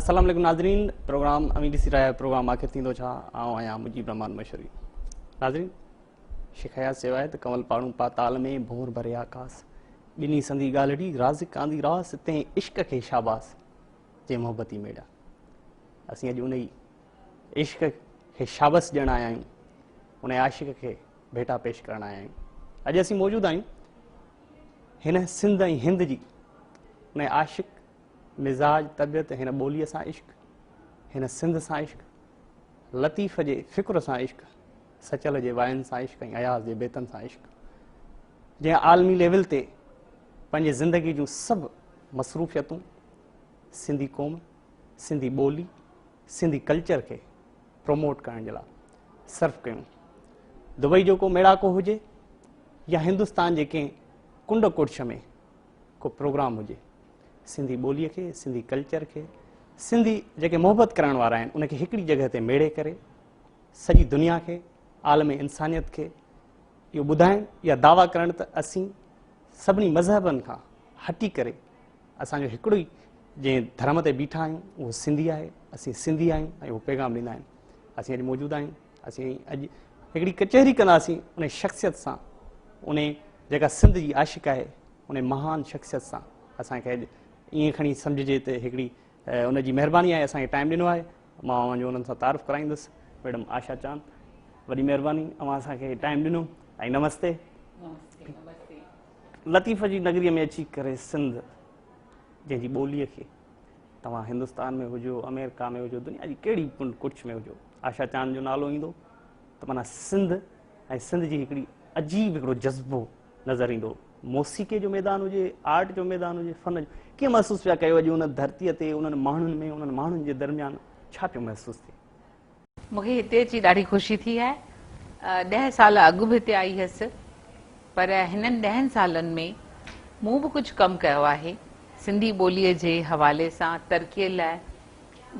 السلام عليڪم ناظرين پروگرام اوهين ڏسي رهيا آهيو پروگرام آخر ٿيندو ڇا آئون آهيان مجيب رحمان مشوري ناظرين شيخ اياز چيو آهي ته ڪنول پاڙون پاتال ۾ ڀونر ڀري آڪاس ٻنهي سندي ڳالهڙي رازق آندي راس تنهن عشق کي شاباس جنهن محبتي ميڙيا اسين اڄ ان ئي عشق کي شابس ڏيڻ آيا آهيون ان عاشق کي ڀيٽا پيش ڪرڻ آيا آهيون اڄ اسين موجود آهيون هن سنڌ ۽ هند جي ان عاشق مزاج طبيعت هن ٻوليء سان عشق هن سنڌ سان عشق لطيف جي فڪر سان عشق سچل جي واين سان عشق ۽ اياز جي بيتن سان عشق جنهن عالمي ليول تي پنهنجي زندگي جون سڀ مصروفيتون سنڌي قوم سنڌي ٻولي سنڌي ڪلچر کي پروموٽ ڪرڻ جي لاء صرف ڪيون. دبئي جو ڪو ميڙاڪو هجي يا هندستان جي ڪنهن ڪنڊ ڪڙڇ ۾ ڪو پروگرام هجي، سنڌي ٻوليء کي، سنڌي ڪلچر کي، سنڌي جيڪي محبت ڪرڻ وارا آهن ان کي هڪڙي جڳهه تي ميڙي ڪري سڄي دنيا کي، عالم انسانيت کي اهو ٻڌائڻ يا دعويٰ ڪرڻ ته اسين سڀني مذهبن کان هٽي ڪري اسان جو هڪڙو ئي جنهن ڌرم تي بيٺا آهيون اهو سنڌي آهي، اسين سنڌي آهيون ۽ اهو پيغام ڏيندا آهيون. اسين اڄ موجود آهيون، اسين اڄ هڪڙي ڪچهري ڪنداسين ان شخصيت سان، ان جيڪا سنڌ جي عاشق آهي، ان مهان شخصيت سان. اسان کي اڄ ائين کڻي سمجهجي ته هڪڙي ان جي مهرباني آهي اسان کي ٽائيم ڏنو آهي. مان اوهان جو انهن سان تعارف ڪرائيندس. ميڊم آشا چاند، وڏي مهرباني اوهان اسان کي ٽائيم ڏنو ۽ نمستي. لطيف جي نگريء ۾ اچي ڪري سنڌ جنهن جي ٻوليء کي توهان هندستان ۾ هجو، آمريڪا ۾ هجو، دنيا جي ڪهڙي ڪنڊ ڪڙڇ ۾ هجو، آشا چاند جو نالو ايندو ته معنيٰ سنڌ ۽ سنڌ جي هڪڙي عجيب هڪڙو جذبو نظر ايندو. موسيقيء جو ميدان هجي، آرٽ جو ميدان هجي، فن جو، ڪيئن محسوس پيا ڪيو اڄ ان ڌرتيء تي، انهن ماڻهن ۾، انهن ماڻهن جي درميان ڇا پيو محسوس ٿئي؟ مون کي هتي اچي ڏاڍي خوشي ٿي آهي. ڏهه سال اڳ به هتي آئي هيس پر هنن ڏهن سالن ۾ مون به ڪجهه ڪم ڪيو آهي. سنڌي ٻوليء جي حوالي سان ترقيء لاء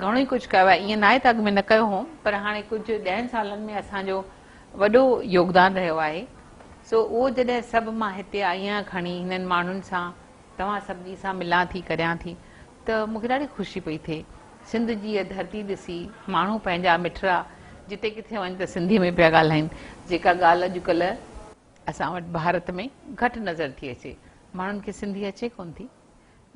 گهڻو ئي ڪجهه ڪيو آهي. ائين ناهي ته اڳ ۾ نه ڪيو هوم پر هاڻي ڪجهه ڏهن سالن ۾ اسان جو وڏو يوگدان رهيو آهي. سو اهو جڏهن سڀ مان هتي آئي آهيان کڻي هنن ماڻهن سان توهان سڀني سان ملان ٿي ڪريان ٿي ته مون کي ڏاڍي خوشي پئي ٿئي. سنڌ جي اها ڌرتي ڏسي ماڻهو پنهنجا مٺڙا جتي ڪٿي وڃ ته سنڌيء ۾ پيا ڳالهائين، جيڪا ڳالهه اڄڪلهه اسان وٽ ڀارت ۾ گهٽ نظر ٿي اچي. ماڻهن کي سنڌي اچي ڪونه ٿي،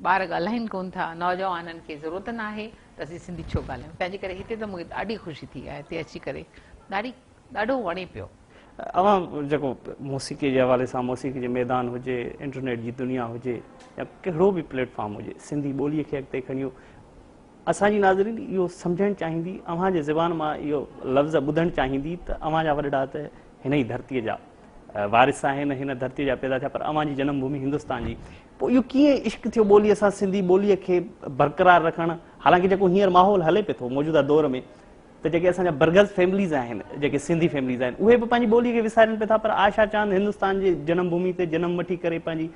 ٻار ڳالهائين ڪونه ٿا، نوجوانن کي ضرورت ناهي ته اسين سنڌي ڇو ڳالهايون. تنهنجي ڪري هتي ته مون کي ڏاڍي خوشي ٿي آهي، هتي اچي ڪري ڏاڍي ڏاڍو وڻي پيو. اوهان جيڪو موسيقي جي حوالي سان موسيقي جي ميدان هجي، انٽرنيٽ جي دنيا هجي يا ڪهڙو به پليٽ فارم هجي، سنڌي ٻوليء کي اڳتي کڻي ويو. اسان جي ناظرين اهو سمجهڻ چاهيندي، اوهان جي زبان مان اهو لفظ ٻڌڻ چاهيندي ته اوهان جا وڏڙا ته هن ئي ڌرتيء جا وارث آهن، هن ڌرتيء جا پيدا ٿيا، پر اوهان جي جنم ڀومي هندستان جي. پوء اهو ڪيئن عشق ٿيو ٻوليء سان، سنڌي ٻوليء کي برقرار رکڻ، حالانڪه جيڪو هينئر ماحول هلي پئي ٿو موجوده دور ۾ ته جيڪي اسان جا برگز فيمليز آهن، جيڪي سنڌي فيمليز آهن، اهي به پنهنجي ٻوليء کي وسارين پئي ٿا، پر آشا چاند هندستان جي جنم ڀومي تي جنم وٺي ڪري پنهنجي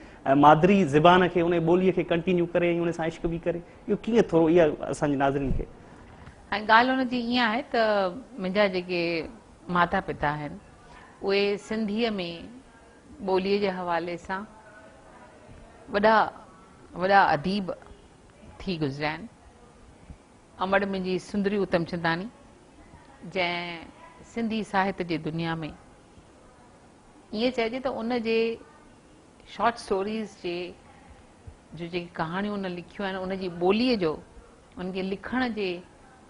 مادري زبان کي، ان ٻوليء کي ڪنٽينيو ڪري ۽ ان سان عشق به ڪري، اهو ڪيئن ٿورو اها اسان جي ناظرين کي. هاڻي ڳالهه ان جي ائين آهي ته منهنجا جيڪي ماتا پتا آهن، اهي سنڌيء ۾ ٻوليء جي حوالي سان وڏا وڏا اديب ٿي گذريا آهن. امڙ منهنجي سندري اتمچنداڻي، جنهن سنڌي ساهت جي دنيا ۾ ائين چئجي ته ان جي شارٽ اسٽوريز جي جو جيڪي ڪهاڻيون ان لکيون آهن، ان جي ٻوليء جو، ان کي لکڻ جي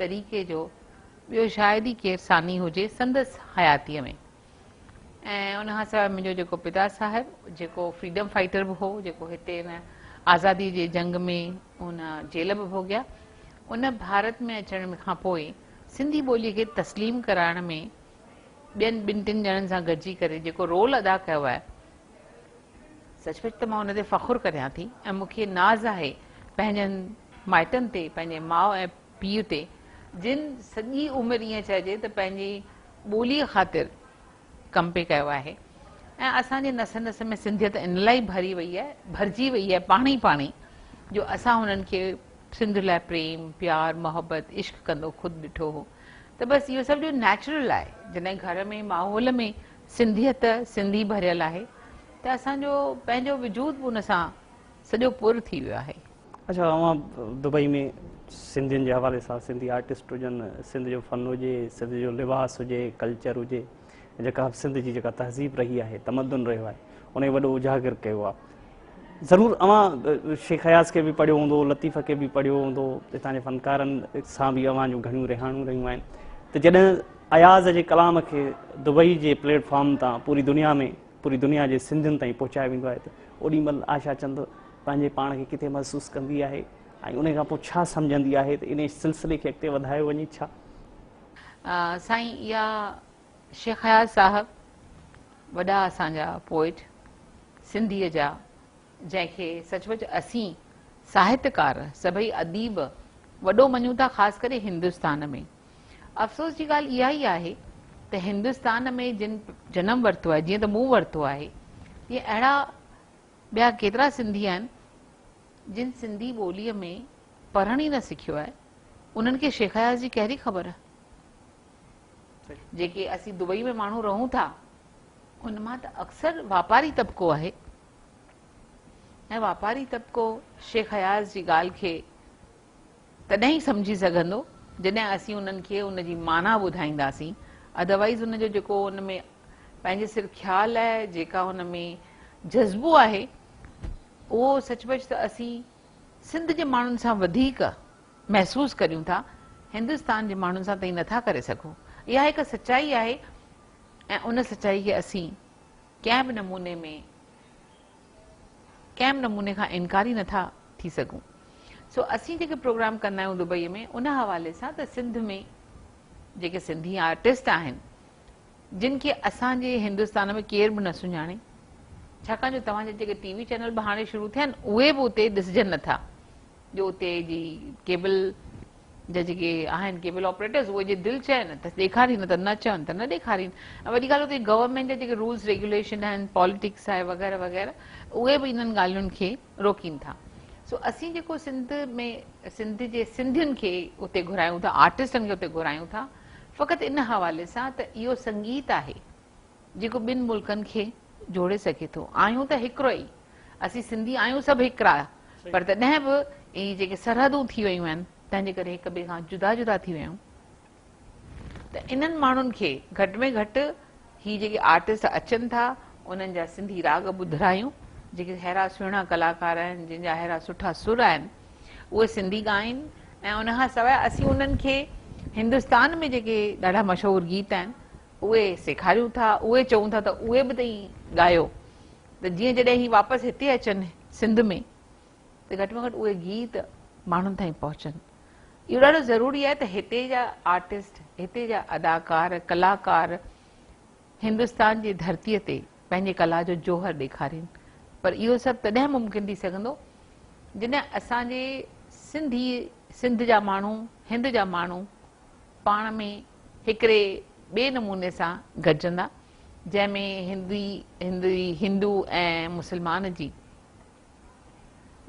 طريقي جو ٻيو شايد ئي ڪير ثاني هجي سندس حياتيء ۾. ۽ ان کان سواء منهنجو جيڪو پتا صاحب جيڪو فريڊم فائٽر به هو، جيڪو هتي ان آزادي جي جنگ ۾ ان جيل به ڀوڳيا، ان ڀارت ۾ اچڻ کان پوء سنڌي ٻولي کي تسليم ڪرائڻ ۾ ٻين ٻن ٽن ڄڻن سان گڏجي ڪري جيڪو رول ادا ڪيو آهي، سچ پچ ته مان ان تي فخر ڪريان ٿي ۽ مون کي ناز آهي پنهنجن مائٽن تي، پنهنجي ماء ۽ پيء تي، جن سڄي عمر ائين چئجي ته پنهنجي ٻوليء خاطر ڪم پئي ڪيو آهي ۽ اسان جي نس نس ۾ سنڌيت ان لاء ئي ڀري وئي آهي، ڀرجي وئي آهي پاڻ ئي پاڻ ئي جو اسان هنن کي سنڌ لاء پريم، پيار، محبت، عشق ڪندو خود ڏٺو هو ته بس اهو سڀ جو نيچرل آهي، جڏهن گهر ۾ ماحول ۾ سنڌيت، سنڌي ڀريل آهي ته اسان جو پنهنجو وجود به ان سان سڄو پر ٿي ويو آهي. اڇا اوهان دبئي ۾ سنڌين جي حوالي سان سنڌي آرٽسٽ هجن، سنڌ جو فن هجي، سنڌ جو لباس هجي، ڪلچر هجي، جيڪا به سنڌ جي جيڪا تهذيب رهي آهي، تمدن رهيو آهي، ان کي وڏو اجاگر ڪيو آهي. ضرور اوهان شيخ اياز کي به پڙهيو هوندو، لطيف کي به پڙهيو هوندو، هتان جي فنڪارن سان به اوهان جون گهڻيون رهاڻيون رهيون آهن ته جڏهن اياز جي ڪلام کي دبئي جي پليٽ فارم تان پوري دنيا ۾ پوري دنيا جي سنڌين تائين پهچايو ويندو آهي ته اوڏي مهل آشا چند پنهنجي پاڻ کي ڪٿي محسوس ڪندي آهي ۽ ان کان پوء ڇا سمجهندي آهي ته انهي سلسلي کي اڳتي وڌايو وڃي ڇا؟ سائين اها شيخ اياز صاحب وڏا اسان جا پوئٽ سنڌيء جا جنهن کي سچ پچ اسين ساهتڪار سڀئي اديب وڏو مڃون ٿا خاص ڪري هندستان ۾ افسوس جي ڳالهه اها ئي آهي ته هندستان ۾ جن جنم ورتو آهي جيئن ته مون ورتو آهي تيئن اهڙا ٻيا ڪيترا سنڌي آهن جن سنڌي ٻوليء ۾ پڙهڻ ئي نه سکيو آهي انهن کي شيخ اياز جي ڪهڙي خبر؟ جيڪي اسين دبئي ۾ ماڻهو رهون ٿا ان مان ته اڪثر واپاري طبقو آهي ۽ واپاري طبقو شيخ اياز جي ڳالهه کي تڏهن ئي سمجهي سگهندو جڏهن اسين انهن کي ان جي معنيٰ ٻڌائينداسين ادروائيز ان جو جيڪو ان ۾ پنهنجي سر خيال آهي جيڪا ان ۾ جذبو آهي اهو سچ پچ ته اسين سنڌ جي ماڻهن سان وڌيڪ محسوس ڪريون ٿا هندستان جي ماڻهن سان تائين نٿا ڪري سگهون اها هڪ سچائي آهي ۽ ان سچائي کي اسين ڪنهن به نموني ۾ ڪنهن به نموني کان انڪاري نٿا ٿي سگهون. سو اسين جيڪي پروگرام ڪندا آهيون دبئي ۾ ان حوالي سان ته سنڌ ۾ جيڪي سنڌي آرٽسٽ آهن جن کي اسان جي هندستان ۾ ڪير به نه سڃاڻي ڇاڪاڻ جو توهان جا جيڪي ٽي وي چينل به هاڻي شروع ٿيا آهن اهي به اتي ڏسجن نٿا جو اتي جي ڪيبل جا جيڪي آهن ڪيبل آپريٽرز اهي جي دل چين ته ڏيکارين نه ته نه چون ته نه ڏيکارين ۽ وڏي ڳالهه اتي گورنمينٽ جا جيڪي رولز ريگيوليشن آهن پاليٽڪس آهي وغيره وغيره اهي به انهن ڳالهين کي روڪين ٿا سو اسين جيڪو سنڌ ۾ سنڌ جي سنڌين کي اتي گهرايون ٿا آرٽسٽن کي اتي گهرايون ٿا فقط ان حوالي سان ته اهو سنگيت آهي جيڪو ٻن ملڪن کي جوڙي سگهي ٿو. آهيون ته هڪڙو ئي. اسين سنڌي آهيون سڀ هڪڙا پر تڏهن به اهي جيڪي سرحدون ٿي ويون آهن تنهن جي ڪري هڪ ٻئي کان جدا جدا ٿي ويا آهيون ته انهن ماڻهن کي گهٽ ۾ گهٽ هي جيڪي آرٽسٽ اچن ٿا انهن جا سنڌي راڳ ٻڌرايون جيڪي ههڙا سهڻا ڪلاڪار آهن جن جا ههڙا سٺا سر آهن اهي سنڌي ڳائين ۽ ان کان سواء اسين انهن کي هندستان ۾ جيڪي ڏاڍا مشهور گيت آهن اهي سيکاريون ٿا، اهي چئون ٿا ته اهي به تئين ڳايو ته جيئن جڏهن هي واپس هتي اچن سنڌ ۾ ته گهٽ ۾ گهٽ اهي گيت ماڻهن تائين پهچن. اهو ڏاڍو ضروري آهي ته هتي جا آرٽسٽ، هتي جا اداڪار، ڪلاڪار هندستان جي ڌرتيء تي پنهنجي ڪلا جو جوهر ڏيکارين پر اهو سڀ تڏهن ممڪن ٿي سگهندو جڏهن اسان جي سنڌي، سنڌ جا ماڻهو، هند جا ماڻهو پاڻ ۾ هڪڙي ٻئي نموني سان گڏجندا، جنهن ۾ هندي، هندي، هندو ۽ مسلمان جي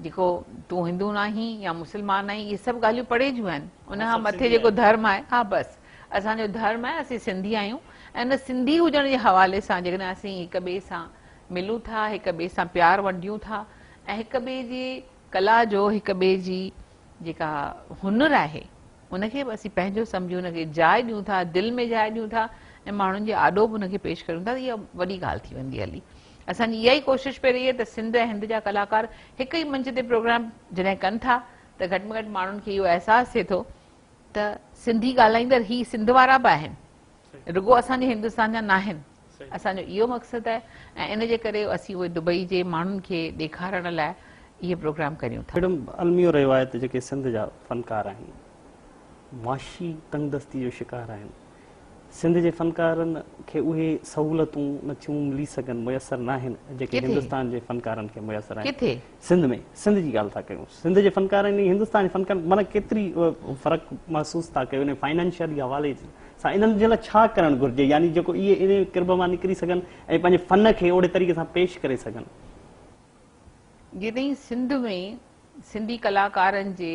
جيڪو تون هندو ناهين يا مسلمان آهين اهي سڀ ڳالهيون پري جون آهن، ان کان مٿي جيڪو ڌرم آهي، ها بس اسان جو ڌرم آهي، اسين سنڌي آهيون ۽ ان سنڌي هجڻ جي حوالي سان جيڪڏهن اسين هڪ ٻئي سان ملون ٿا، هڪ ٻئي سان پيار ونڊيون ٿا ۽ هڪ ٻئي جي ڪلا جو هڪ ٻئي جي جيڪا هنر آهي ان کي به اسين پنهنجو سمجهي ان کي جاء ڏيون ٿا، دل ۾ جاء ڏيون ٿا ۽ ماڻهن جي آڏو به ان کي پيش ڪريون ٿا ته اها وڏي ڳالهه ٿي ويندي هلي. اسان جي اها ئي ڪوشش پئي رهي آهي ته سنڌ ۽ هند جا ڪلاڪار هڪ ئي منچ تي پروگرام جڏهن ڪن ٿا ته گهٽ ۾ گهٽ ماڻهن کي اهو احساس ٿئي ٿو ته سنڌي ڳالهائيندڙ هي سنڌ وارا به آهن، رڳو اسان جي هندستان جا ناهن. اسان جو اهو مقصد آهي ۽ ان جي ڪري اسين اهي دبئي جي ماڻهن کي ڏيکارڻ لاء اهي پروگرام ڪريون ٿا. ميڊم الميو رهيو آهي ته جيڪي سنڌ جا فنڪار آهن معاشي تنگدستي جو شڪار آهن سنڌ جي فنڪارن کي اهي سهولتون نٿيون ملي سگهن ميسر ناهن جيڪي هندستان جي فنڪارن کي ميسر آهن. ڪٿي؟ سنڌ ۾ سنڌ جي ڳالهه ٿا ڪيون سنڌ جي فنڪارن ۽ هندستان جي فنڪارن معنيٰ ڪيتري فرق محسوس ٿا ڪيو ان فائنانشلي حوالي سان انهن جي لاء ڇا ڪرڻ گهرجي يعني جيڪو اهي ان ڪرب مان نڪري سگهن ۽ پنهنجي فن کي اوڙي طريقي سان پيش ڪري سگهن. جيتائين سنڌ ۾ سنڌي ڪلاڪارن جي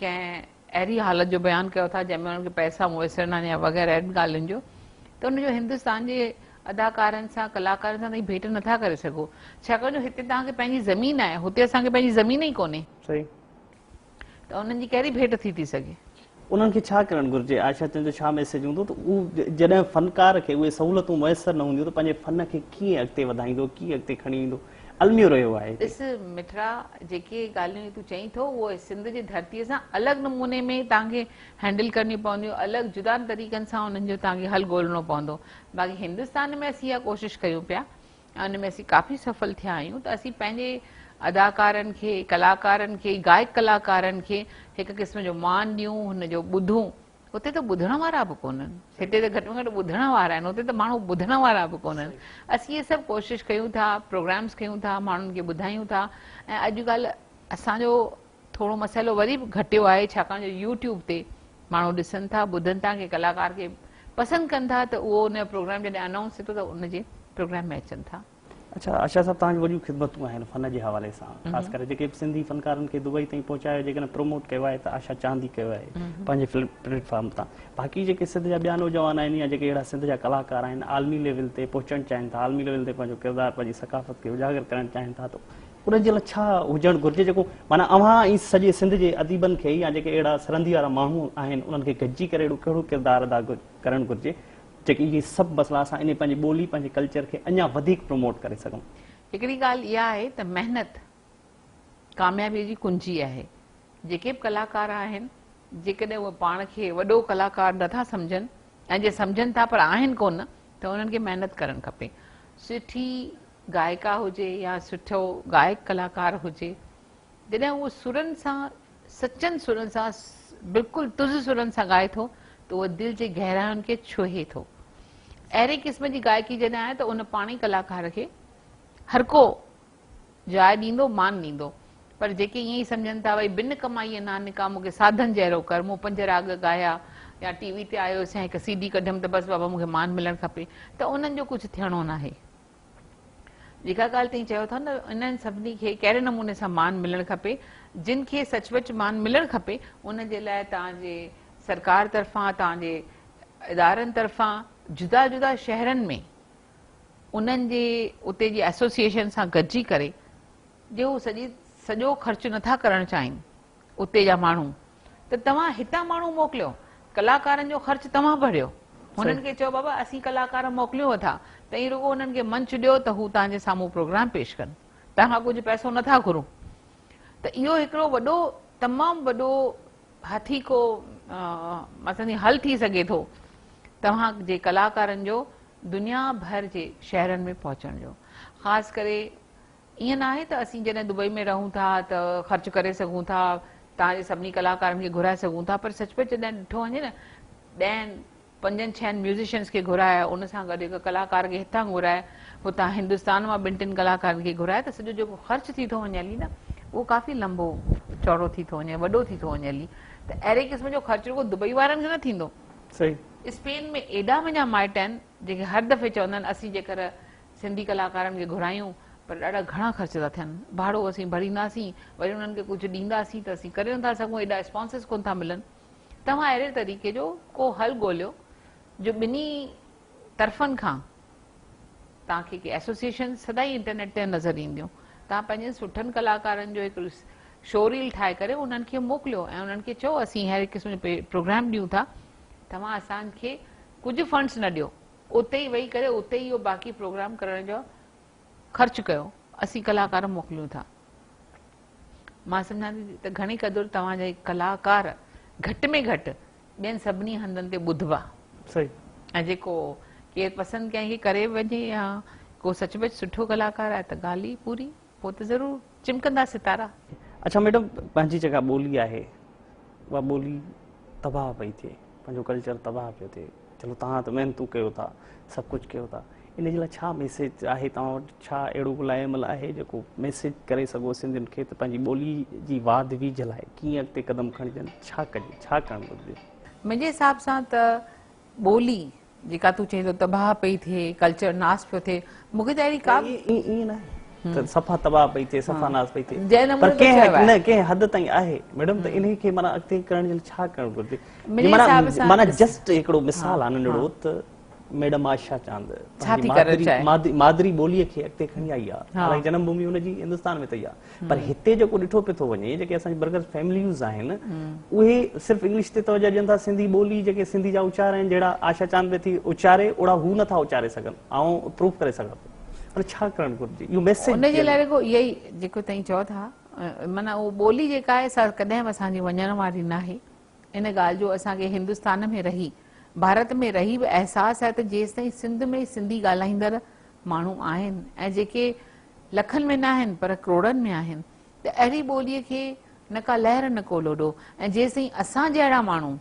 ڪنهن اهڙي حالت جو بيان ڪيو ٿا جنهن ۾ انهن کي پئسا ميسر ناهن يا وغيره اهڙين ڳالهين جو ته ان جو هندستان جي اداڪارن سان ڪلاڪارن سان توهين ڀيٽ نٿا ڪري سگهو ڇاڪاڻ جو هتي توهان کي پنهنجي زمين آهي هتي اسان کي پنهنجي زمين ئي ڪونهي. صحيح. ته انهن جي ڪهڙي ڀيٽ ٿي ٿي سگهي. انهن کي ڇا ڪرڻ گهرجي؟ آشا تنهنجو ڇا ميسيج هوندو ته هو جڏهن فنڪار کي اهي سهولتون ميسر نه هونديون ته پنهنجي فن کي ڪيئن اڳتي وڌائيندو، ڪيئن اڳتي کڻي ويندو؟ الميو رهيو آهي هتي. ڏس مٺڙا جيڪي ڳالهيون تون چئين ٿو اهو سنڌ جي ڌرتيء سان الڳ نموني ۾ توهان کي هينڊل ڪرڻيون پونديون الڳ جدا طريقن سان انهن جو توهان کي حل ڳولڻو پوندو باقي هندستان ۾ اسين اها ڪوشش ڪيون پيا ۽ ان ۾ اسين ڪافي سڦل ٿيا آهيون ته اسين پنهنجي اداڪارن کي، ڪلاڪارن کي، گائڪ ڪلاڪارن کي هڪ قسم جو مان ڏيون، هن جو ٻڌون. هتي ته ٻڌڻ وارا به ڪونهن. هتي ته گهٽ ۾ گهٽ ٻڌڻ وارا آهن، هتي ته ماڻهو ٻڌڻ وارا به ڪونهن. اسين اهي سڀ ڪوشش ڪيون ٿا، پروگرامز ڪيون ٿا، ماڻهن کي ٻڌايون ٿا ۽ اڄ ڪالهه اسان جو ٿورو مسئلو وري به گهٽيو آهي ڇاڪاڻ جو يوٽيوب تي ماڻهو ڏسن ٿا ٻڌن ٿا ڪنهن ڪلاڪار کي پسند ڪن ٿا ته اهو ان جو پروگرام جڏهن انائونس ٿئي ٿو ته ان جي پروگرام ۾ اچن ٿا. اڇا آشا صاحب توهان جون وڏيون خدمتون آهن فن جي حوالي سان خاص ڪري جيڪي به سنڌي فنڪارن کي دبئي تائين پهچايو جيڪڏهن پروموٽ ڪيو آهي ته آشا چاندي ڪيو آهي پنهنجي پليٽ فارم تان باقي جيڪي سنڌ جا ٻيا نوجوان آهن يا جيڪي اهڙا سنڌ جا ڪلاڪار آهن عالمي ليول تي پهچڻ چاهين ٿا عالمي ليول تي پنهنجو ڪردار پنهنجي ثقافت کي اجاگر ڪرڻ چاهين ٿا ته ان جي لاء ڇا هجڻ گهرجي جيڪو معنيٰ اوهان ۽ سڄي سنڌ جي اديبن کي يا جيڪي اهڙا سرندي وارا ماڻهو آهن انهن کي گڏجي ڪري اهڙو ڪهڙو ڪردار ادا ڪرڻ گهرجي جيڪي اهي سڀ مسئلا اسان انهي پنهنجي ٻولي پنهنجي ڪلچر کي اڃا وڌيڪ پروموٽ ڪري سگهون. هڪڙي ڳالهه اها آهي ته محنت ڪاميابي جي ڪنجي آهي. جيڪي به ڪلاڪار آهن جيڪڏهن اهي پاڻ کي وڏو ڪلاڪار نٿا سمجهن ۽ جي سمجهن ٿا پر آهن ڪونه ته انهن کي محنت ڪرڻ کپي. سٺي گائڪا هجي يا سٺو گائڪ ڪلاڪار هجي جڏهن اهو سرن سان سچن سرن سان بلڪل تز سرن سان ڳائي ٿو ته اهو دل جي گهراين کي ڇهي ٿو اهڙي قسم جي گائڪي جڏهن آهي ته ان پاڻ ئي ڪلاڪار کي هرڪو جاء ڏيندو مان ڏيندو پر جيڪي ائين ئي سمجهن ٿا ڀئي بن ڪمائيء نانڪا مون کي ساڌن جهڙو ڪر مون پنج راڳ ڳايا يا ٽي وي تي آيس يا هڪ سي ڊي ڪڍيم ته بس بابا مون کي مان ملڻ کپي ته انهن جو ڪجهه ٿيڻو ناهي. جيڪا ڳالهه توهين چيو ٿا نه انهن سڀني کي ڪهڙي نموني سان مان ملڻ کپي جن کي سچ پچ مان ملڻ کپي ان جي لاء توهان جي سرڪار طرفان توهان جي ادارن طرفان جدا جدا شهرن ۾ انهن جي اتي جي ايسوسيئيشن سان گڏجي ڪري جي هو سڄي سڄو خرچ نٿا ڪرڻ چاهين اتي جا ماڻهو ته توهان هتان ماڻهو موڪليو ڪلاڪارن جو خرچ توهان ڀريو هنن کي چئو بابا اسين ڪلاڪار موڪليون ٿا توهين رڳو انهن کي منچ ڏيو ته هو توهان جي سامهون پروگرام پيش ڪن توهان کان ڪجهه پئسو نٿا گهرون ته اهو هڪڙو وڏو تمام وڏو هٿيڪو مثلا حل ٿي سگهي ٿو توهان جي ڪلاڪارن جو دنيا ڀر جي شهرن ۾ پهچڻ جو خاص ڪري ائين ناهي ته اسين جڏهن دبئي ۾ رهون ٿا ته خرچ ڪري سگهون ٿا توهان جي سڀني ڪلاڪارن کي گهرائي سگهون ٿا پر سچ پچ جڏهن ڏٺو وڃي نه ڏهن پنجن ڇهن ميوزيشنس کي گهرائي ان سان گڏ هڪ ڪلاڪار کي هتان گهرائي هتان هندستان مان ٻن ٽن ڪلاڪارن کي گهرائي ته سڄو جيڪو خرچ ٿي ٿو وڃي هلي نه اهو ڪافي لمبو چوڙو ٿي ٿو وڃي وڏو ٿي ٿو وڃي هلي ته اهڙي قسم جو خرچ رڳو دبئي وارن کي نه ٿيندو. صحيح. اسپين ۾ ايڏا منهنجا مائٽ آهن جيڪي هر دفعي چوندا آهن اسين جيڪر سنڌي ڪلاڪارن کي گهرايون پر ڏاڍا گهڻا خرچ ٿا ٿين ڀاڙو اسين ڀرينداسين وري انهن کي ڪجهه ڏينداسين ته اسين ڪري نٿا سگهون ايڏا اسپانسرز ڪونه ٿا ملن توهان اهڙي طريقي جو ڪو حل ڳوليو جو ٻنهي طرفن کان توهان کي ڪي ايسوسيئيشن سدائين انٽرنيٽ تي نظر اينديون توهان پنهنجن سٺن ڪلاڪارن جو هڪ شو ريل ٺاهي ڪري انهن کي موڪليو ۽ انهن کي چئو اسين ههڙي قسم جو پروگرام ڏيون ٿا توهان اسان کي ڪجهه فنڊس نه ڏيو اتي ئي ويهي ڪري اتي ئي اهو باقي پروگرام ڪرڻ جو خرچ ڪيو اسين ڪلاڪار موڪليون ٿا مان سمجهان ٿي ته گهڻي قدر توهان جا ڪلاڪار گهٽ ۾ گهٽ ٻين سڀني هنڌن تي ٻڌبا. صحيح. ۽ جيڪو ڪير پسند ڪنهن کي ڪري وڃي يا ڪو سچ پچ سٺو ڪلاڪار آهي ته ڳالهه ئي پوري پوء ته ضرور چمڪندا ستارا. اڇا ميڊم پنهنجي جيڪا ٻولي آهي اها ٻولي تباهه پئي ٿئي پنهنجو ڪلچر تباهه پيو ٿئي چلو توهان ته محنتون ڪيو ٿا سڀ ڪجهه ڪيو ٿا ان جي لاء ڇا ميسيج آهي توهان وٽ ڇا اهڙو لائحه عمل آهي جيڪو ميسيج ڪري سگهو سنڌين کي ته پنهنجي ٻولي جي واڌ ويجهه لاء ڪيئن اڳتي قدم کڻجن ڇا ڪجي ڇا ڪرڻ گهرجي؟ منهنجي حساب سان ته ٻولي جيڪا تون چئين ٿو تباهه پئي ٿئي ڪلچر ناس پيو ٿئي مون کي ته اهڙي ڪا به ائين ناهي ته صفا تباهه پئي ٿئي صفا ناس پئي ٿئي جنهن پر نموني تو چيو ڪنهن آهي نه ڪنهن حد تائين آهي ميڊم ته انهي کي معنيٰ اڳتي ڪرڻ جي لاء ڇا ڪرڻ گهرجي منهنجي حساب سان معنيٰ ڏس جسٽ هڪڙو مثال آهي ننڍڙو ته ميڊم آشا چاند ڇا ٿي ڪرڻ چاهي؟ مادري ٻوليء کي اڳتي کڻي آئي آهي. حالانڪه جنم ڀومي هن جي هندستان ۾ ٿي آهي پر هتي جيڪو ڏٺو پيو ٿو وڃي جيڪي اسان جي برگر فيمليز آهن اهي صرف انگلش تي توجه ڏين ٿا، سنڌي ٻولي جيڪي سنڌي جا اچار آهن جهڙا آشا چاند پئي ٿي اچاري اوڙا هو نٿا اچاري سگهن. آئون پروف ڪري سگهان ٿو پر ڇا ڪرڻ گهرجي اهو ميسيج ان جي لاء رڳو اهو ئي جيڪو توهين چئو ٿا معنيٰ اهو ٻولي جيڪا آهي سا ڪڏهن به اسان جي وڃڻ واري ناهي. ان ڳالهه جو اسان کي هندستان ۾ رهي، ڀارت ۾ رهي به احساس آهي ته جيستائين سنڌ ۾ سنڌي ڳالهائيندڙ ماڻهو آهن ۽ جيڪي لکن ۾ ناهن پر ڪروڙن ۾ آهن ته اهڙي ٻوليء کي نه ڪا لهر نه ڪو لوڏو ۽ جيستائين اسان جهڙا ماڻهو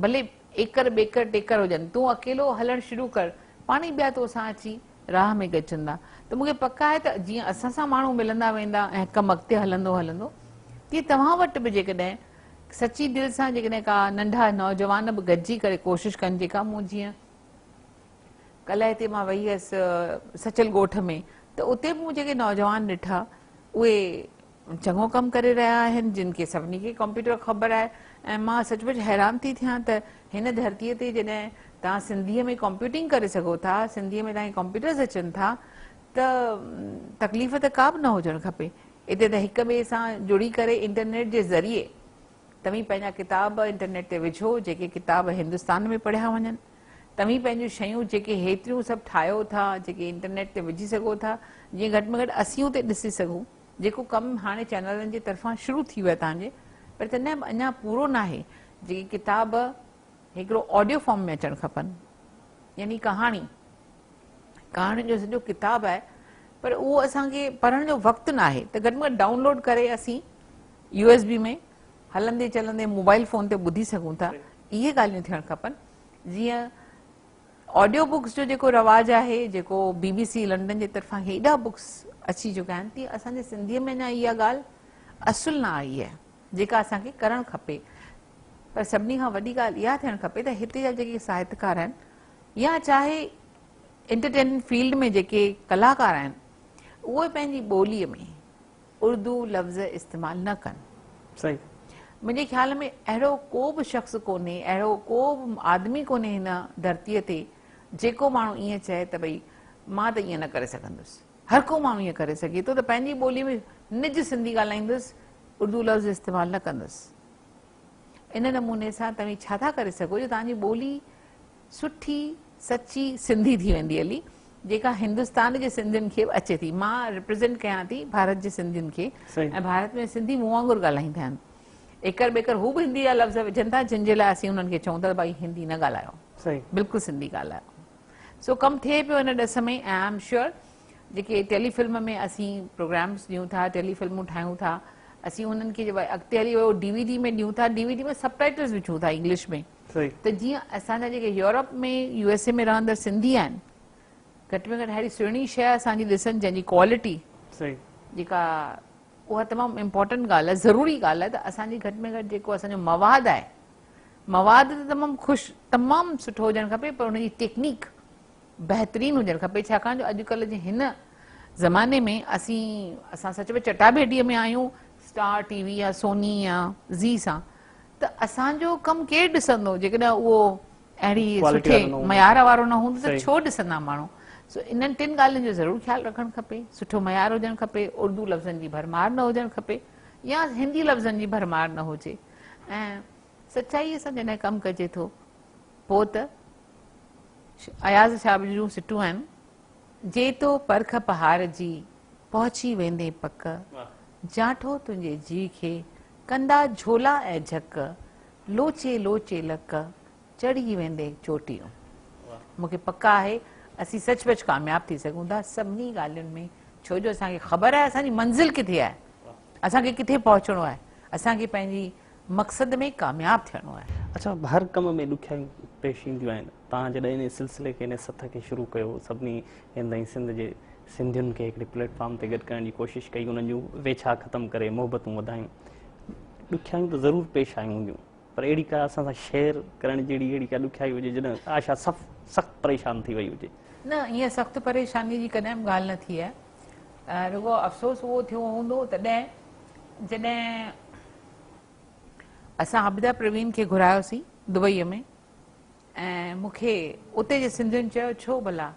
ڀلي ايڪر ٻيڪر ٽيڪر هجن تون اڪيلو هلڻ شروع ڪر پاڻ ئي ٻيا توسان اچي راهه ۾ گڏجندا ته مون کي پڪ آهي ته جيئن اسان سان ماڻهو ملندا ويندا ۽ ڪم اڳتي هلندو هلندو تيئن توهان وٽ به جيڪڏهن سچي دل سان جيڪڏهن ڪا ننڍا نوجوان به گڏجي ڪري ڪوشش ڪن جيڪا مون جيئن ڪلهه هتي مان وئي هيس سچل ڳوٺ ۾ ته اتي به مون جيڪي نوجوان ڏٺا اهي چڱو ڪم ڪري رهيا آهن جن کي سڀني کي ڪمپيوٽر خبر آهي ۽ مان سچ پچ حيران ٿي ٿيان ته هن ڌرتيء تي جڏهن توهان سنڌيء ۾ ڪمپيوٽنگ ڪري سگهو ٿا، سنڌيء ۾ توهان کي ڪمپيوٽرز اچن ٿا ته تڪليف ته ڪا به نه هجڻ کپي. اتي ته هڪ ٻئي سان جڙي ڪري انٽرنيٽ جي ذريعي توهين پنهنجا ڪتاب انٽرنيٽ تي وجهو جيڪي ڪتاب هندستان ۾ پڙهيا وڃن. توهين پنهنجون شيون جيڪي هيتريون سڀ ٺاهيو ٿا جيڪي انٽرنيٽ تي وجهي سگهو ٿا جيئن گهٽ ۾ گهٽ اسين اتي ڏسي سگهون. جيڪو ڪم هاڻي چينلن جي طرفان شروع ٿي ويو آهي توهان جي پر تڏهن به اڃا پورو ناهي. جيڪي ڪتاب هڪڙو آڊيو فارم ۾ اچڻ کپن يعني ڪهاڻي، ڪهاڻين جو سڄو ڪتاب آهي پر اهو اسان کي پڙهڻ جو وقت ناهي ته گهٽ ۾ گهٽ ڊائون لوڊ ڪري اسين يو ايس بي ۾ هلندي چلندي موبائل فون تي ٻڌي سگهون ٿا. اهي ڳالهيون ٿيڻ کپن. جيئن آڊيو بڪس جو جيڪو رواج آهي جيڪو بي بي سي لنڊن جي طرفان هيڏا بڪس اچي چڪا آهن تيئن اسان جي سنڌيء ۾ اڃا اها ڳالهه اصل نه آئي آهي جيڪا اسان کي ڪرڻ کپي. پر سڀني کان وڏي ڳالهه اها ٿيڻ کپي ته هتي جا جيڪي ساهتڪار آهن يا چاهي انٽرٽينمينٽ فيلڊ ۾ جيڪي ڪلاڪار آهن اهي پنهنجي ٻوليء ۾ اردو لفظ استعمال نه ڪن. صحيح. منهنجي خيال ۾ اهڙو ڪو به شخص ڪونهي، اهڙو ڪو به آدمي ڪونهي هن ڌرتيء تي جيڪو ماڻهو ائين چئي ته ڀئي مان ته ائين نه ڪري سگهندس. هر ڪو ماڻهو ائين ڪري سگهي ٿو ته پنهنجي ٻوليء ۾ نج سنڌي ڳالهائيندس، اردو لفظ استعمال نه ڪندس. ان نموني سان توهين ڇا ٿا ڪري سگهو جو توهان جي ٻولي سٺي سچي سنڌي ٿي ويندي هلي جيڪا هندستان جي سنڌين کي به اچي ٿي. مان ريپريزنٽ ڪيان ٿي ڀارت جي سنڌين کي ۽ ڀارت ۾ سنڌي مون وانگر ڳالهائيندا آهن. ايڪر ٻيڪر هو به هندي جا لفظ وجهن ٿا جن جي لاء اسين انهن کي چئون ٿا ته ڀائي هندي نه ڳالهايو، بلڪل سنڌي ڳالهايو. سو ڪم ٿئي پيو ان ڏس ۾ ۽ I am sure جيڪي ٽيلي فلم ۾ اسين پروگرامس ڏيون ٿا، ٽيلي فلمون ٺاهيون ٿا، اسين انهن کي اڳتي هلي اهو ڊي وي ڊي ۾ ڏيون ٿا، D V D ۾ sub titles وجهون ٿا انگلش ۾ ته جيئن اسان جا جيڪي يورپ ۾ يو ايس اي ۾ رهندڙ سنڌي آهن گهٽ ۾ گهٽ اهڙي سهڻي شيء اسان جي ڏسن جنهن جي ڪوالٽي جيڪا اها تمام امپورٽنٽ ڳالهه آهي، ضروري ڳالهه آهي ته اسان جي گهٽ ۾ گهٽ جيڪو اسان جو مواد آهي، مواد ته تمام خوش تمام سٺو هجڻ کپي پر ان جي ٽيڪنيڪ بهترين هجڻ کپي ڇاڪاڻ جو اڄڪلهه جي هن زماني ۾ اسين اسان سچ ۾ چٽاڀيٽيء ۾ آهيون اسٽار ٽي وي يا سوني يا زي سان ته اسان جو ڪم ڪير ڏسندو جيڪڏهن اهو اهڙي سٺي معيار وارو نه هوندو ته ڇو ڏسندا ماڻهو. سو انهن ٽن ڳالهين جو ضرور خيال رکڻ کپي، سٺو معيار هجڻ کپي، اردو لفظن جي ڀرمار نه هجڻ کپي يا هندي لفظن جي ڀرمار نه هجي ۽ سچائيء سان جڏهن ڪم ڪجي ٿو پوء ته اياز صاحب جون سٽون آهن. جي تو پرک پهار جي، پهچي ويندين پڪ، جانٺو تنهنجي جيء کي، ڪندا جهولا ۽ جهڪ، لوچي لوچي لڪ، چڙهي ويندين چوٽيون. مون کي پڪ آهي اسين سچ پچ ڪامياب ٿي سگهون ٿا سڀني ڳالهين ۾ ڇو جو اسان کي خبر آهي اسان جي منزل ڪٿي آهي، اسان کي ڪٿي پهچڻو آهي، اسان کي پنهنجي مقصد ۾ ڪامياب ٿيڻو آهي. اڇا هر ڪم ۾ ڏکيائيون پيش اينديون آهن، توهان جڏهن انهي سلسلي کي انهي سٿ کي شروع ڪيو سڀني هند ۽ سنڌ جي سنڌين کي هڪڙي پليٽ فارم تي گڏ ڪرڻ جي ڪوشش ڪئي انهن جون ويڇا ختم ڪري محبتون وڌايون ڏکيائيون ته ضرور پيش آيون هونديون پر اهڙي ڪا اسان سان شيئر ڪرڻ جهڙي اهڙي ڪا ڏکيائي هجي جڏهن آشا سخت پريشان ٿي وئي هجي؟ نه ائين سخت پريشاني جي ڪڏهن به ڳالهه نه ٿي آهي رڳو افسوس اهو ٿيو هوندو تڏهن جڏهن اسان عابده پروين کي گهرايوسين دبئيء ۾ ۽ مون کي اتي جي سنڌين چيو ڇو ڀلا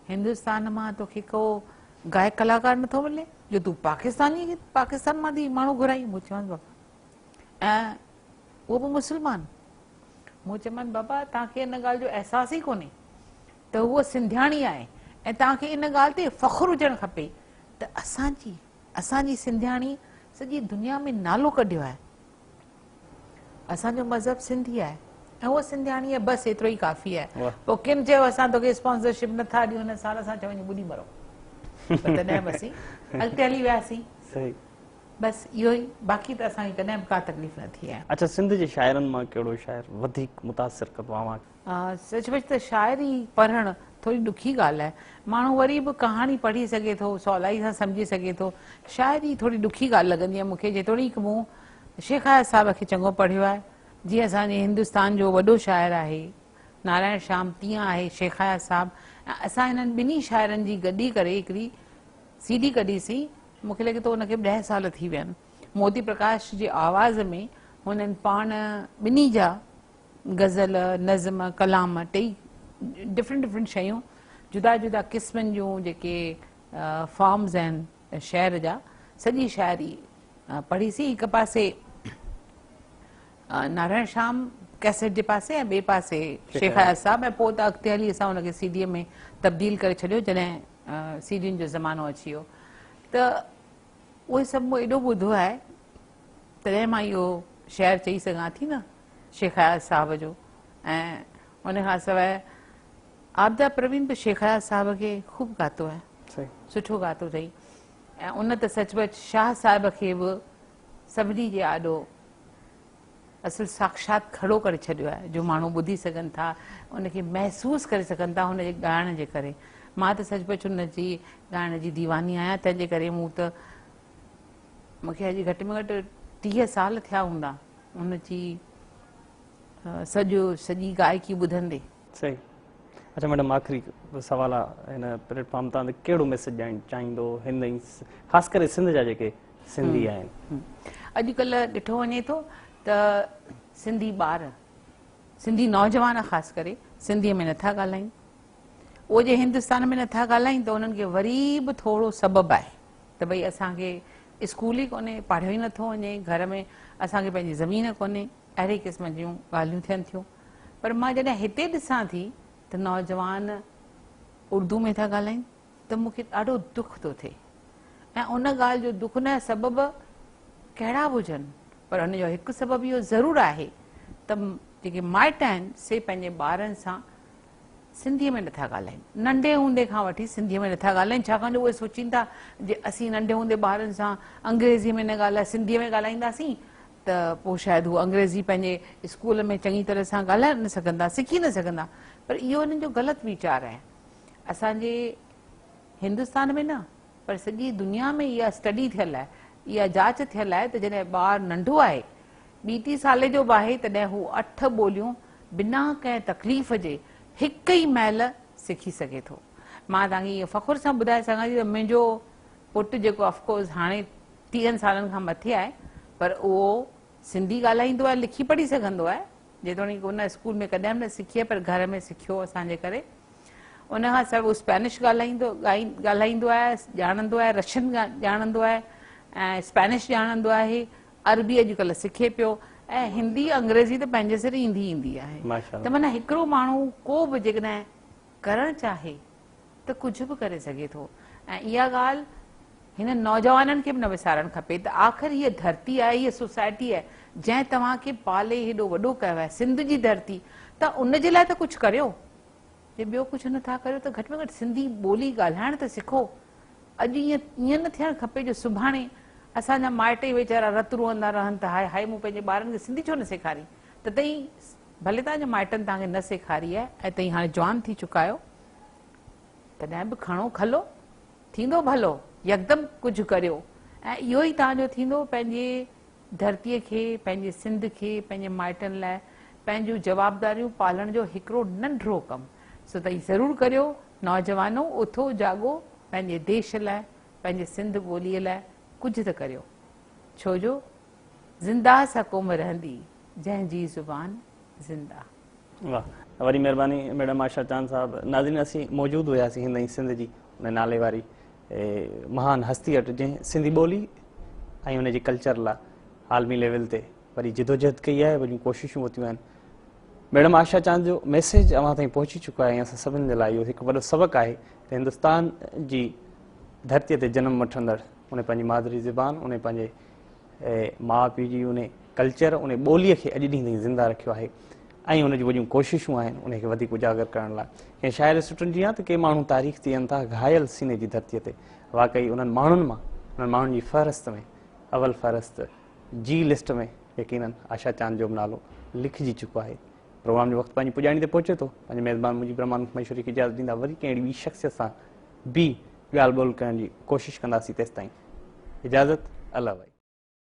هندستان مان توکي ڪو گائڪ ڪلاڪار نٿو ملي جو تون پاڪستاني پاڪستان مان ٿي ماڻهو گهرائين. مون چيومانس بابا ۽ اهو به مسلمان. مون چيومانس بابا توهان کي ان ڳالهه جو احساس ئي ڪونهي ته هوء سنڌياڻي آهي ۽ توهان کي ان ڳالهه تي فخر هجڻ کپي ته اسان جي اسان جي سنڌياڻي سڄي دنيا ۾ نالو ڪڍيو آهي. اسان جو مذهب سنڌي آهي ۽ هوء سنڌياڻي آهي بس ايترو ئي ڪافي آهي. پوء ڪن چيو اسان توکي اسپانسرشپ نٿا ڏيون هن سال اسان چيو وڃي ٻڏي مرو. پر تڏهن به اسين اڳتي هلي وياسين. صحيح. بس اهو ئي باقي ته اسان کي ڪڏهن به ڪا تڪليف نه ٿي آهي. اڇا سنڌ جي شاعرن مان ڪهڙو شاعر وڌيڪ متاثر ڪندو آهي اوهان کي؟ سچ پچ ته شاعري پڙهڻ ٿوري ڏکي ڳالهه آهي. ماڻهو وري به ڪهاڻي پڙهي سگهي ٿو، سولائي سان سمجهي سگهي ٿو. شاعري ٿوري ڏکي ڳالهه لڳندي آهي مون کي. جيتوڻيڪ مون شيخ اياز صاحب کي چڱو پڙهيو آهي. جيئن اسان جي هندستان جو وڏو شاعر آهي نارائڻ شيام تيئن آهي شيخ اياز صاحب ۽ اسان هنن ٻنهي شاعرن جي گڏي ڪري هڪڙي سي ڊي ڪڍي سين. مون کي لڳي ٿو ان کي به ڏهه سال ٿي ويا آهن. موتي پرڪاش جي آواز ۾ هنن پاڻ ٻنهي جا غزل، نظم، ڪلام ٽيئي ڊفرنٽ ڊفرنٽ شيون جدا جدا قسمن جون جيڪي فارمز آهن شعر جا سڄي شاعري پڙهي سين. هڪ پاسي نارائڻ شيام ڪيسٽ جي پاسي ۽ ٻئي پاسي شيخ اياز صاحب ۽ پوء ته اڳتي هلي اسان ان کي سي ڊي ۾ تبديل ڪري ڇڏيو جڏهن سي ڊين جو زمانو اچي ويو ته اهي سڀ مون ايڏو ٻڌو آهي تڏهن مان اهو شعر چئي سگهان ٿي نه شيخ اياز صاحب جو. ۽ ان کان سواء عابده پروين به شيخ اياز صاحب کي خوب ڳاتو آهي، سٺو ڳاتو اٿئي ۽ ان ته سچ پچ شاهه صاحب کي به سڀني جي آڏو اصل ساکشات کڙو ڪري ڇڏيو آهي جو ماڻهو ٻڌي سگهن ٿا، ان کي محسوس ڪري سگهن ٿا هن جي ڳائڻ جي ڪري. مان ته سچ پچ هن جي ڳائڻ جي ديواني آهيان، تنهن جي ڪري مون ته مون کي اڄ گهٽ ۾ گهٽ 30 سال ٿيا هوندا ان جي سڄو سڄي گائڪي ٻڌندي. صحيح. اڇا ميڊم آخري سوال آ هن پليٽ فارم تان ته ڪهڙو ميسيج ڏيڻ چاهيندو هند ۽ خاص ڪري سنڌ جا جيڪي سنڌي آهن. اڄڪلهه ڏٺو وڃي ٿو ته سنڌي ٻار سنڌي نوجوان خاص ڪري سنڌي ۾ نٿا ڳالهائين. اهي جي هندستان ۾ نٿا ڳالهائين ته انهن کي وري به ٿورو سبب آهي ته ڀئي اسان کي اسڪول ئي ڪونهي، پاڙهيو ئي نٿو وڃي، گهر ۾ اسان کي پنهنجي زمين ڪونهي، اهڙي قسم جون ڳالهيون ٿين ٿيون. پر مان جڏهن هتي ڏسان ٿي ته نوجوان اردو ۾ ٿا ڳالهائين ته مون کي ڏاڍو دک ٿو ٿئي ۽ ان ڳالهه جو دک نه سبب ڪهڙا به هجن پر ان جو هڪ سبب اهو ضرور آهي ته جيڪي مائٽ آهن سي پنهنجي ٻارن سان سنڌيء ۾ نٿا ڳالهائين. ننڍي هوندي کان وٺي سنڌيء ۾ نٿا ڳالهائين ڇاڪاڻ جو اهي سوچين ٿا جي اسين ننڍي هوندي ٻارن سان انگريزيء ۾ نه ڳالهائي سنڌيء ۾ ڳالهائينداسين ته پوء شايد هو انگريزي پنهنجي اسڪول ۾ چڱي طرح سان ڳالهائي نه سگهندا، سکي نه سگهندا. پر اهو هنن جو غلط ويچار آهي. اسان جي هندستان ۾ نه پر سڄي دنيا ۾ اها اسٽڊي ٿيل آهي، اها جاچ ٿيل آهي ته جڏهن ٻار ننڍو آهي، ٻي ٽي سالي جو به آهي تڏهن هو 8 ٻوليون بنا ڪنهن تڪليف جي هڪ ئي مهل سکي سگهي ٿو. مان توهان کي اهو فخر سان ٻڌائي سگهان ٿي ته منهنجو پٽ جيڪو آف ڪورس هاڻي 30 سالن کان مٿي آهي پر اهو سنڌي ڳالهائيندو آهي، لکي پڙهي سگهندو آهي، جيتوڻيڪ ان اسڪول ۾ ڪڏهن به نه سکي آهي پر گهر ۾ سکيو اسان جي ڪري. ان کان سواء هو اسپينش ڳالهائيندو آهي، ڄاڻندو آهي، رشين ڄاڻندو آهي ۽ اسپينش ڄاڻندو آهي، عربي اڄڪلهه سکي پيو ۽ هندي انگريزي ته پنهنجي سر ايندي ايندي آهي ته معنيٰ هڪڙو ماڻهو ڪو به جيڪڏهن ڪرڻ چاهي ته ڪجهه به ڪري سگهي ٿو ۽ اها ڳالهه هنن نوجوانن کي به نه وسارڻ کپي ته آخر هيء ڌرتي آهي، هيء سوسائٽي آهي جنهن توهان کي پالي هيڏو وڏو ڪيو آهي، سنڌ جي ڌرتي ته ان جي لاء ته ڪجهه ڪريو. جي ٻيو ڪجهه نه ٿا ڪريو ته گهٽ ۾ گهٽ سنڌي ٻولي ڳالهائڻ ته سکو. اڄ ائين نه ٿيڻ کپي جو سڀاڻي اسان جا مائٽ ئي ويچارا رت روئندا رهن ته هاء هاء مون پنهنجي ٻارن کي سنڌي ڇو نه سيکاري ته تئين ڀلي توهان جي مائٽن توهان کي نه سيکاري آهي ۽ تئين هاڻي جوان ٿي چڪا آهيو تڏهن به کڻو کلو ٿيندو ڀلو يڪدم ڪجهه ڪريو ۽ اهو ئي توهان جو ٿيندو پنهنجي ڌرتيء کي، پنهنجي سنڌ کي، پنهنجي مائٽن لاء پنهنجون جوابداريون پالڻ جو هڪڙو ننڍڙو ڪم سو تئين ضرور ڪريو. نوجوانو اٿو جاڳو پنهنجي ديش لاء، پنهنجي سنڌ ٻوليء لاء ڪجهه ته ڪريو. ڇو جو زنده سا قوم رهندي، جنهن جي زبان زنده. واھ. وڏي مهرباني ميڊم آشا چاند صاحب. ناظرين اسين موجود هياسين هند ۽ سنڌ جي ان نالي واري مهان هستي وٽ جنهن سنڌي ٻولي ۽ ان جي ڪلچر لاء عالمي ليول تي وڏي جدوجهد ڪئي آهي، وڏيون ڪوششون ورتيون آهن. ميڊم آشا چاند جو ميسيج اوهان تائين پهچي چڪو آهي ۽ اسان سڀني جي لاء اهو هڪ وڏو سبق آهي ته هندستان جي ڌرتيء تي جنم وٺندڙ ان پنهنجي مادري زبان، ان پنهنجي ماء پيء جي ان ڪلچر، ان ٻوليء کي اڄ ڏينهن تائين زنده رکيو آهي ۽ ان جون وڏيون ڪوششون آهن ان کي وڌيڪ اجاگر ڪرڻ لاء. ڪنهن شاعر جي سٽن جيان ته ڪي ماڻهو تاريخ ٿين ٿا گهايل سيني جي ڌرتيء تي. واقعي انهن ماڻهن مان، انهن ماڻهن جي فهرست ۾ اول فهرست جي لسٽ ۾ يقينن آشا چاند جو به نالو لکجي چڪو آهي. پروگرام جو وقت پنهنجي پڄاڻي تي پهچي ٿو. پنهنجي ميزبان مجيب الرحمان مشوري کي اجازت ڏيندا وري ڪنهن اهڙي ٻي شخصيت سان به ڳالهه ٻولهه ڪرڻ جي ڪوشش ڪنداسين تيستائين اجازت الله ڀائي.